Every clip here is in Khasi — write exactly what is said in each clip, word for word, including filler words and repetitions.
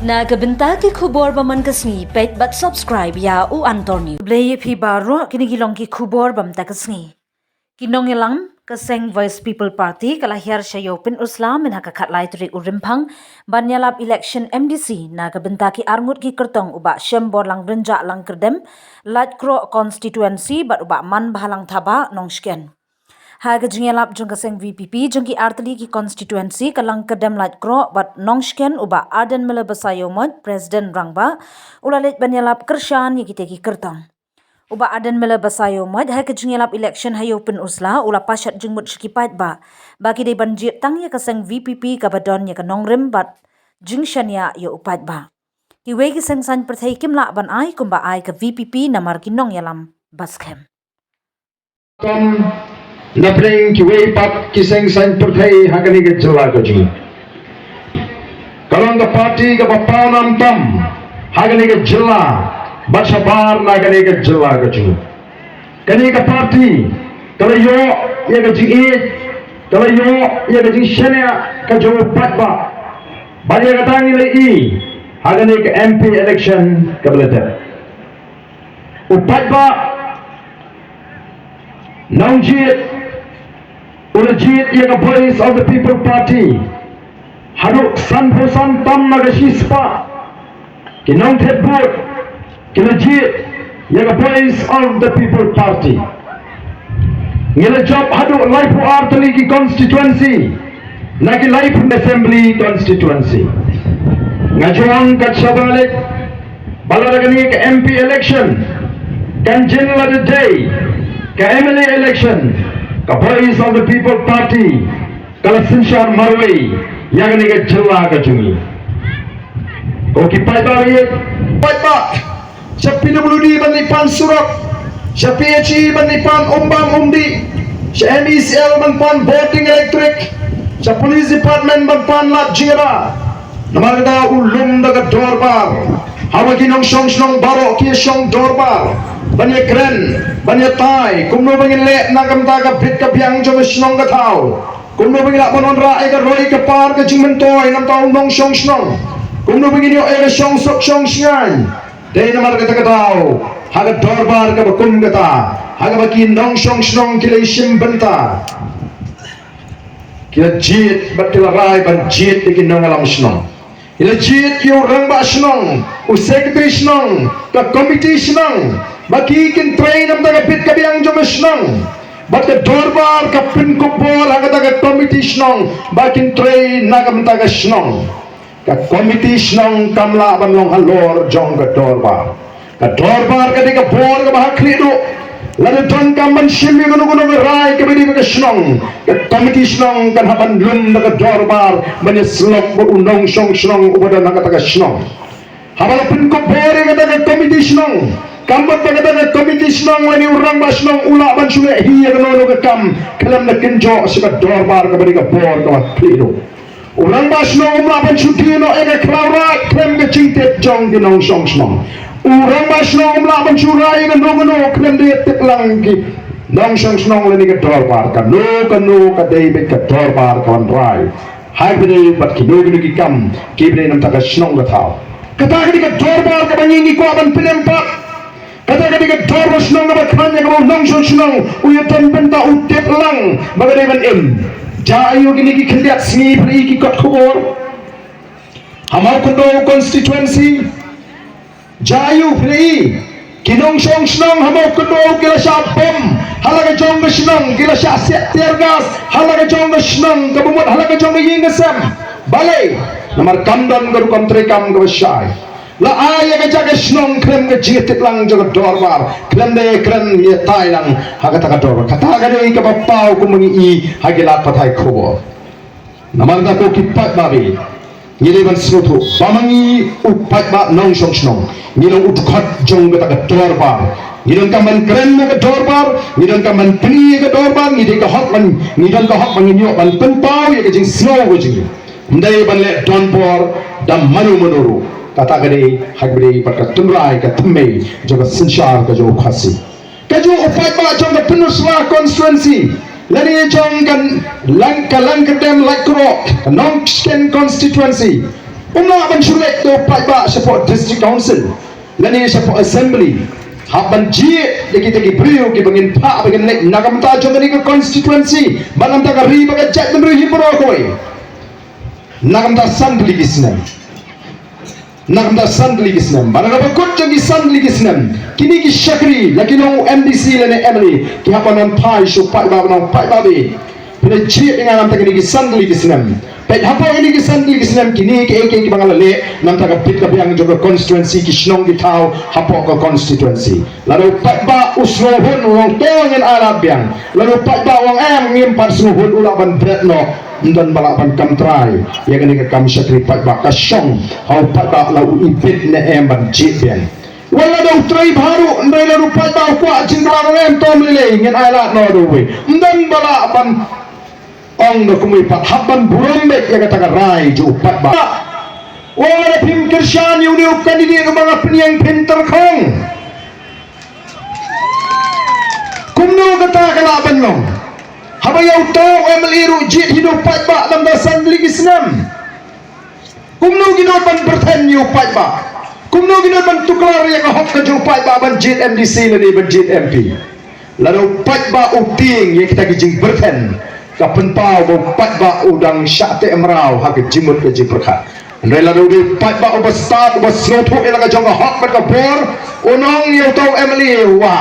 Na ka bynta ki khubor ba man ka sngi, peit bad subscribe ïa U Antor News. Khublei ïa phi baroh, kine ki long ki khubor ba mynta ka sngi. Ki nongïalam ka seng Voice People Party ka la hiar sha Ïew Pynursla mynha ka khatlai tarik u Rymphang ban ïalap election M D C na ka bynta ki arngut ki kyrtong u Bah Shemborlang Rynjah Langkyrdem, Laitkroh constituency, bad u Bah Manbhalang Thabah, Nongshken. Ha ka jingïalap jong ka seng V P P jong ki artylli ki constituency, ka Langkyrdem, Laitkroh bad Nongshken, u Bah Ardentmiller Basaiawmoit, President Rangbah, u la leit ban ïalap kyrshan ïa kite ki kyrtong. U Bah Ardentmiller Basaiawmoit ha ka jingïalap election ha Ïew Pynursla u la pashat jingmut sha ki paidbah ba ki dei ban jied tang ïa ka seng V P P kaba don ïa ka nongrim bad jingshaniah ïa u paidbah. Kiwei ki seng saiñ pyrthei kim lah ban ai kumba ai ka V P P namar ki nongïalam ba skhem. Kam na pdeng kiwei pat ki seng saiñ pyrthei ha kane ka jylla ka jong ngi. Ka long ka party kaba pawnam tam ha kane ka jylla bad shabar na kane ka jylla ka jong ngi. Kane ka party ka la ïoh ïa ka jingïeit, ka la ïoh ïa ka jingshaniah ka jong u paidbah. Bad ïa kata ngi la i ha kane ka M P election kaba la dep. U paidbah nongjied u la jied ïa ka Voice of the People Party haduh sanphew san tam na ka shispah. Ki nongthep vote ki la jied ïa ka Voice of the People Party. Ngi la jop haduh laiphew ar tylli ki constituency na ki laiphew assembly constituency. Nga ju ong kat shaba leit ba lada kane ka M P election kan jin lada dei ka M L A election, ka Voice of the People Party ka la synshar marwei ïa kane ka jylla ka jong ngi. Ko ki paidbah, paidbah, sha P W D ban leit pan surok, sha P H E ban leit pan umbam umdih, sha M E C L ban pan bor ding elektrik, sha Police Department ban pan lad jingïada. Namar kata u lum da ka dorbar haba ki nongshong shnong baroh ki shong dorbar ban ïakren, ban ïatai kumno ba ngin leh na ka bynta ka bit ka biang jong ka shnong ka thaw. Kumno ba ngin lah ban wanrah ïa ka roi ka par ka jingmyntoi na ka bynta u nongshong shnong. Kumno ba ngin ïoh ïa ka shong suk shong shngaiñ. Dei namar kata ka daw ha ka dorbar kaba kum kata ha kaba ki nongshong shnong ki la shim bynta, ki la jied bad ki la rai ban jied ïa ki nongïalam shnong. Ki la jied ïa u rangbah shnong, u secretary shnong, ka komiti shnong ba ki kin trei na ka bynta ka bit ka biang jong ka shnong. Bad ka dorbar ka pynkup bor ha kata ka komiti shnong ba kin trei na ka bynta ka shnong. Ka komiti shnong kam lah ban long halor jong ka dorbar. Ka dorbar ka dei ka bor kaba ha khlieh duh. Lada donkam ban shim ïa kano kano ka rai kaba dei bad ka shnong, ka komiti shnong kan hap ban lum da ka dorbar ban ïasyllok bad u nongshong shnong uba don ha kata ka shnong. Haba la pynkup bor ïa kata ka komiti shnong, kam bad ba kata ka komiti shnong lane u rangbah shnong u lah ban shu leh hi ïa kano kano ka kam khlem da kynjoh sha ka dorbar kaba dei ka bor kaba ha khlieh duh. U rangbah shnong um lah ban shu die noh ïa ka khlaw raid khlem ka jingtip jong ki nongshong shnong. U rangbah shnong um lah ban shu rai ïa kano kano khlem da ïatip lang ki nongshong shnong lane ka dorbar. Kano kano ka dei beit ka dorbar ka wan rai ha kaba dei bad kino kino ki kam kiba dei na ka bynta ka shnong ka thaw. Kata ka dei ka dorbar kaba ngi ngi kwah ban pynim pat. Kata ka dei ka dorbar shnong kaba khlaiñ ïa kaba u nongshong shnong u ïa don bynta u tip lang ba ka dei ban im. Jia aiu kine ki khyndiat sngi phi la i ki kot khubor ha Mawkynrew constituency? Jia aiu phi la i ki nongshong shnong ha Mawkynrew ki la shah bom ha la ka jong ka shnong, ki la shah siat tear gas ha la ka jong ka shnong kaba mut ha la ka jong ka ïing ka sem? Balei? Namar kam don ka rukom treikam kaba shai. La ai ïa ka jaka shnong khlem ka jingtip lang jong ka dorbar, khlem da ïakren ïatai lang ha kata ka dorbar. Kata ka dei kaba paw kumba ngi i ha ki lad pathai khubor. Namar kata ko ki paidbah, ngi dei ban sngewthuh ba ma ngi u paidbah nongshong shnong ngi long u dkhot jong kata ka dorbar. Ngi donkam ban kren ha ka dorbar, ngi donkam ban pyni ha ka dorbar, ngi dei ka hok ban, ngi don ka hok ban ngin ïoh ban pynpaw ïa ka jingsngew ka jong ngi. Ym dei ban leh donbor da mano mano ruh. Kata ka dei ha kaba dei bad ka tynrai ka thymmei jong ka synshar ka jong u Khasi. Ka jong u paidbah jong ka Pynursla constituency lane jong ka Lang, ka Langkyrdem, Laitkroh, ka Nongshken constituency. Um lah ban shu leit da u paidbah shapoh District Council lane shapoh Assembly hap ban jied ïa kita ki briew kiba ngin phah ba ngin leit na ka bynta jong kane ka constituency, bad na ka bynta ka ri bad ka jaitbynriew hi baroh kawei. Na ka bynta san tylli ki snem. Na ka bynta san tylli ki snem. Bad na kaba kut jong ki san tylli ki snem, kine ki shakri, la ki long M D C lane M L A, ki hap ban phai sha u paidbah, ban ong paidbah, phi la jied ïa nga na ka bynta kine ki san tylli ki snem. Peit hapoh kine ki san tylli ki snem, kine kiei kiei kiba nga la leh na ka bynta ka bit ka biang jong ka constituency, ki shnong ki thaw hapoh ka constituency. Lada u paidbah u sngewhun, u ong to ngin ailad biang. Lada u paidbah u ong em, ngim pat sngewhun, u lah ban bret noh. Ym don ba lah ban kam trai ïa kane ka kam shakri paidbah, ka shong ha u paidbah lada u ibit ne em ban jied biang. Wat lada u trei bha ruh, hynrei lada u paidbah u kwah jingkhlaiñ, em, to ym lei lei, ngin ailad noh da uwei. Ym don ba lah ban ong da kumwei pat, hap ban burom beit ïa kata ka rai jong u paidbah. Wat lada phim kyrshan ïa une u candidate uba nga pynïeng, phin tyrkhong. Kumno kata ka lah ban long? Haba ïa uta u M L A ruh jied hi da u paidbah na ka bynta san tylli ki snem. Kumno ki doh ban pyrthen ïa u paidbah? Kumno ki doh ban tuklar ïa ka hok ka jong u paidbah ban jied M D C lane ban jied M P? Lada u paidbah u tieng ïa kita ki jingpyrthen, ka pynpaw ba u paidbah u dang shah teh mraw ha ka jingmut ka jingpyrkhat. Hynrei lada u dei u paidbah uba stad, uba sngewthuh ïa la ka jong ka hok bad ka bor, un ong ïa uta u M L A, wa,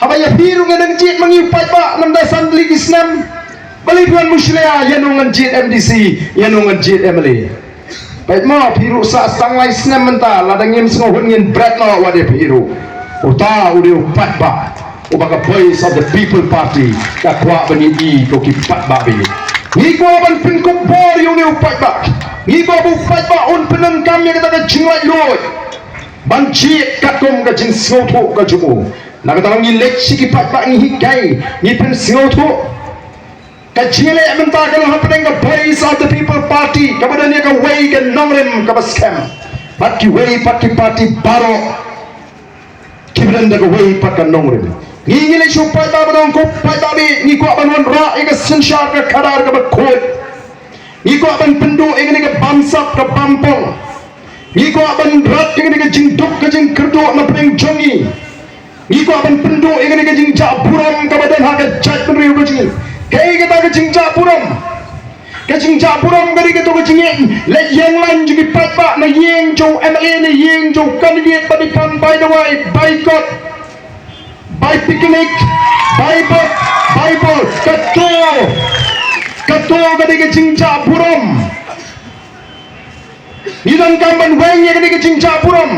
haba ïa phi ruh nga dang jied ma ngi u paidbah na ka bynta san tylli ki snem. Balei phi wan mushlia, ïa no ngan jied M D C, ïa no ngan jied M L A? Peit mo, phi ruh sa tang lai snem mynta, lada ngim sngewhun ngin bret noh wat ïa phi ruh. Uta u dei u paidbah uba ka Voice of the People Party ka kwah ban ïohi ko ki paidbah ba ïeit. Ngi kwah ban pynkup bor ïa une u paidbah. Ngi kwah ba u paidbah un pyndonkam ïa kata ka jinglaitluid ban jied katkum ka jingsngewthuh ka jong u. Na kata ngi leit sha ki paidbah, ngi hikai, ngi pynsngewthuh. Ka jingïaleh mynta ka long hapdeng ka Voice of the People Party, kaba don ïa kawei ka nongrim kaba skhem. Bad kiwei pat ki party baroh kiba don da kawei pat ka nongrim. Ngi, ngi leit sha u paidbah ba ong, ko paidbah, ngi kwah ban wanrah ïa ka synshar ka khadar kaba khuid. Ngi kwah ban pynduh ïa kane ka bamsap ka bampong. Ngi kwah ban rat ïa kane ka jingduk ka jingkyrduh na pdeng jong ngi. Ngi kwah ban pynduh ïa kane ka jingjah burom kaba don ha ka jaitbynriew ka jong ngi. Kaei kata ka jingjah burom? Ka jingjah burom ka dei kato ka jingïeng, leit ïeng lain jong ki paidbah na ïing jong u M L A, na ïing jong u candidate, ba dei pan bai dawai, bai kot, bai picnic, bai bok, bai bol. Kato, kato ka dei ka jingjah burom. Ngi donkam ban weng ïa kane ka jingjah burom.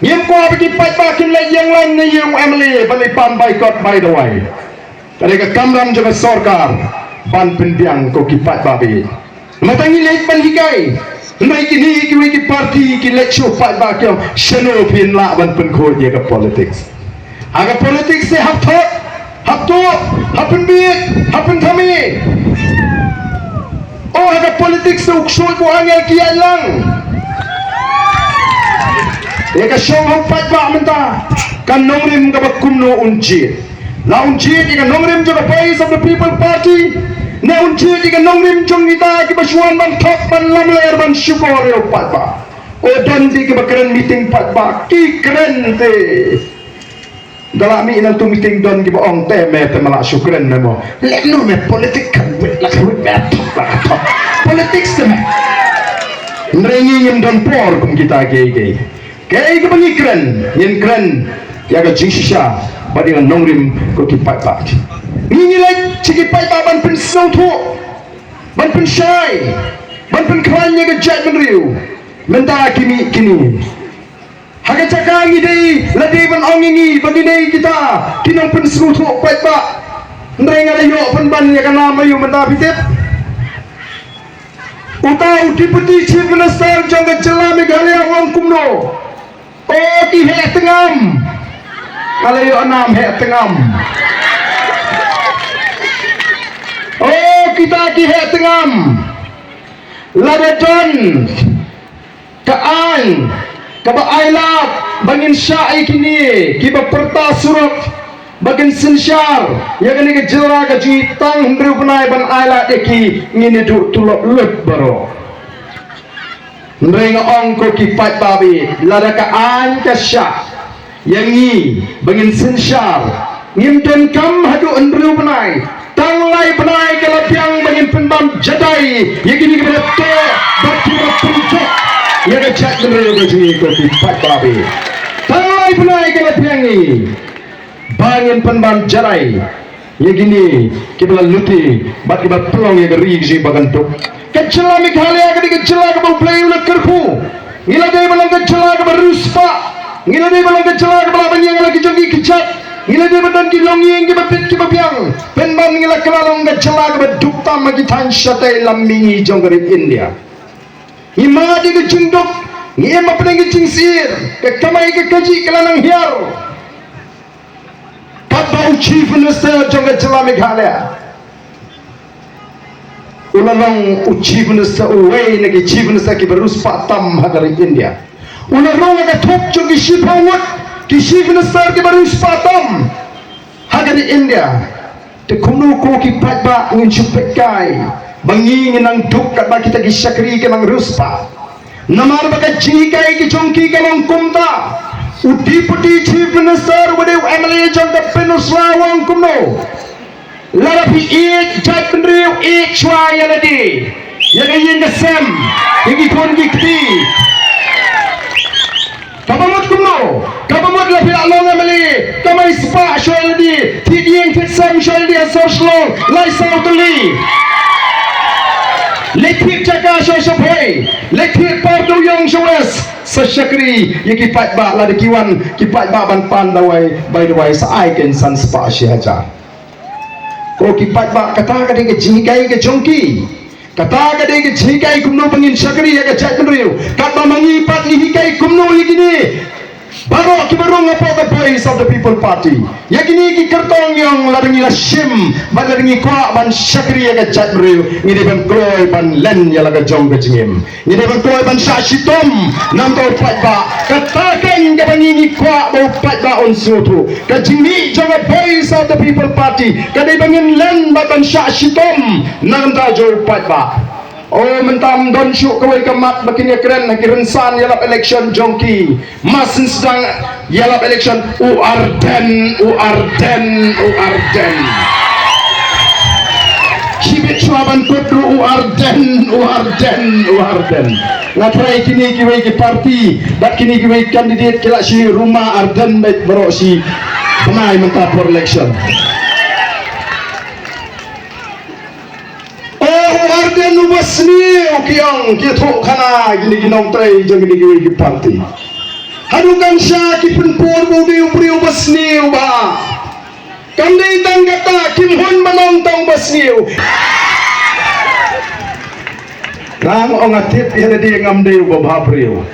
Ngim kwah ba ki paidbah kin leit ïeng lain na ïing u M L A ban leit pan bai kot bai dawai. Ka dei ka kamram jong ka sorkar ban pynbiang ko ki paidbah ba ïeit. Mynta ngi leit ban hikai. Hynrei kine kiwei ki party ki leit sha u paidbah ki ong, shano phin lah ban pynkhuid ïa ka politics? Ha ka politics te hap thok, hap tuh, hap pynbiej, hap pynthame. O, ha ka politics te u ksuid u angel ki ïaid lang. Ïa ka shong ha u paidbah mynta, ka nongrim kaba kumno un jied? La un jied ïa ka nongrim jong ka Voice of the People Party, ne un jied ïa ka nongrim jong kita kiba shu wan ban thok, ban lamler, ban shukor ïa u paidbah? O, don te kiba kren meeting paidbah, ki kren te. Da la mih na tu meeting don kiba ong, te me te me la shu kren me mo. Lehno me politics kan wit la kan wit me thok la kan thok. Politics te me. Hynrei ngi ngim don por kum kita kiei kiei. Kaei kaba ngi kren, ngin kren ïa ka jingshisha bad ïa ka nongrim ko ki paidbah. Ngi ngi leit sha ki paidbah ban pynsngewthuh, ban pynshai, ban pynkhlaiñ ïa ka jaitbynriew. Mynta ki mih kine. Ha ka jaka ngi dei, la dei ban ong ïa ngi ba ngi dei kita ki nongpynsngewthuh paidbah. Hynrei nga la ïoh pynban ïa ka nam aïu mynta, phi tip? Uta u Deputy Chief Minister jong ka jylla Meghalaya u ong kumno? O, ki heh tngam. Nga la ïoh nam heh tngam. O, kita ki heh tngam. Lada don ka aiñ kaba ailad ba ngin shah ïa kine kiba pyrta surok ba kin synshar ïa kane ka jylla ka jong ngi, tang hynriew bnai ban ailad ïa ki, ngin ïa duh tulop lut baroh. Hynrei nga ong ko ki paidbah, lada ka aiñ ka shah ïa ngi ba ngin synshar, ngim donkam haduh hynriew bnai. Tang lai bnai ka la biang ba ngin pynbam jadai ïa kine kiba la toh bad kiba la pynjot ïa ka jaitbynriew ka jong ngi ko ki paidbah. Tang lai bnai ka la biang ngi ba ngin pynbam jadai ïa kine kiba la lute bad kiba pynlong ïa ka ri ka jong ngi ba kan duk. Ka jylla Meghalaya ka dei ka jylla kaba U Blei u la kyrkhu. Ngi la dei ban long ka jylla kaba riewspah. Ngi la dei ban long ka jylla kaba lah ban ïeng ha la ki jong ki kjat. Ngi la dei ban don ki longïing kiba bit kiba biang. Pynban ngi la kylla long ka jylla kaba duk tam ha ki thaiñ shatei lam mihngi jong ka ri India. Ngi mad ïa ka jingduk, ngi im hapdeng ka jingsyier, ka kamai ka kajih ka la nang hiar. Katba u Chief Minister jong ka jylla Meghalaya u la long u Chief Minister, uwei na ki Chief Minister kiba riewspah tam ha ka ri India. U la rung ha ka thup jong ki shiphew ngut ki Chief Minister kiba riewspah tam ha ka ri India. Te kumno ko ki paidbah ngin shu peit kai ba ngi ngin nang duk katba kita ki shakri ki nang riewspah? Namar ba ka jinghikai ki jong ki ka long kumta. U Deputy Chief Minister uba dei u M L A jong ka peninsula u ong kumno? Lada phi ïeit jaitbynriew, ïeit shuwa ïa lade, ïa ka ïing ka sem, ïa ki khun ki kti. Kaba mut kumno? Kaba mut la phi la long M L A, kamai spah shuwa ïa lade, thied ïing thied sem shuwa ïa lade ha sor Shillong lai saw tylli. Leit thied jaka shuwa sha Bhoi, leit thied par Dewiong sha West, sa shakri ïa ki paidbah, lada ki wan ki paidbah ban pan dawai bai dawai sa ai keiñ san spah shi hajar. Ko ki paidbah, kata ka dei ka jinghikai ka jong ki. Kata ka dei ka jinghikai kumno ba ngin shakri ïa ka jaitbynriew. Katba ma ngi pat ngi hikai kumno ïa kine baroh kiba rung hapoh ka Voice of the People Party. Ïa kine ki kyrtong ngi ong lada ngi la shim bad lada ngi kwah ban shakri ïa ka jaitbynriew, ngi dei ban kloi ban len ïa la ka jong ka jingim. Ngi dei ban kloi ban shah shitom namar u paidbah. Kata keiñ kaba ngi ngi kwah ba u paidbah un sngewthuh. Ka jingmih jong ka Voice of the People Party ka dei ba ngin len bad ban shah shitom na ka bynta jong u paidbah. O, mynta ym don shuh kawei ka mat ba kin ïakren ha ki rynsan ïalap election jong ki. Mar shu sdang ïalap election, u Ardent, u Ardent, u Ardent. Shibit shuwa ban kut ruh u Ardent, u Ardent, u Ardent. Nga tharai kine kiwei ki party bad kine kiwei candidate ki la shu ruma Ardent beit baroh shi bnai mynta por election. O, u Ardent uba sniew, ki ong, ki thuhkhana kine ki nongtrei jong kine kiwei ki party. Haduh katta ki pynpur ba u dei u briew uba sniew bha. Kam dei tang kata, kim hun ban ong tang uba sniew. Nga ong, nga tip ïa lade ngam dei uba bha briew.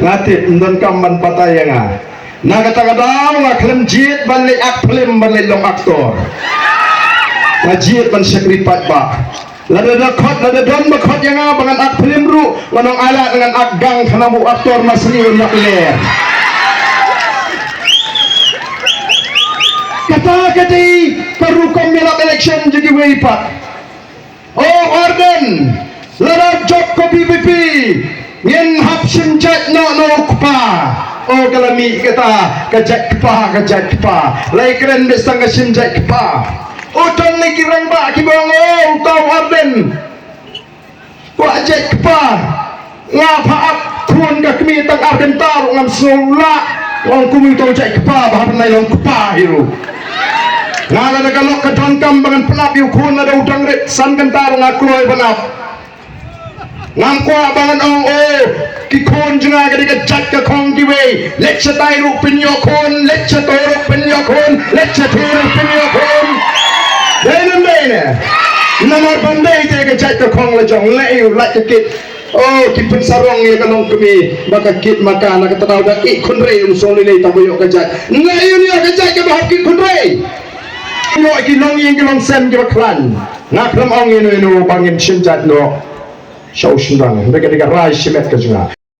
Nga tip, ym donkam ban batai ïa nga. Na kata ka daw nga khlem jied ban leit act film, ban leit long actor. Nga jied ban shakri paidbah. Lada da khot, lada don ba khot ïa nga ba ngan act film ruh, ngan ong ai lad ngan act gang khnang ba u actor Masi un ïap ler. Kata ka dei ka rukom ïalap election jong kiwei pat. O Ardent, lada jop ka V P P, ngin hap shim jait noh na u kpa. O, ka la mih kata, ka jait kpa, ka jait kpa. La ïakren beit tang ka shim jait kpa. O, don ne ki rangbah kiba ong, o, uta u Ardent kwah jait kpa. Nga pha ap khun ka kmie tang ar kynta ruh ngam sngew lah. Nga ong kumno uta u jait kpa ba hap ban long kpa hi ruh. Nga lada ka lok ka donkam ba ngan pynap ïa u khun lada u dang rit san kynta ruh nga kloi ban ap. Ngam kwah ba ngan ong, o, ki khun jong nga ka dei ka jait ka khong kiwei. Leit shatai ruh pynïoh khun, leit shato ruh pynïoh khun, leit shato ruh pynïoh khun. Dei ne ym dei ne? Namar ban dei te ka jait ka khong la jong, leh ïa u lait ka kit. O, ki pynsarong ïa ka longkmie ba ka kit ma ka, na kata daw da ïeh khynrei, ym sngewlei lei tang ba ïoh ka jait. Nga ïoh ïoh ka jait kaba hap kit khynrei. Ïoh ki longïing ki longsem kiba khlaiñ. Nga khlem ong ïano ïano ba ngin shim jait noh sha u shynrang. Hynrei ka dei ka rai shimet ka jong nga.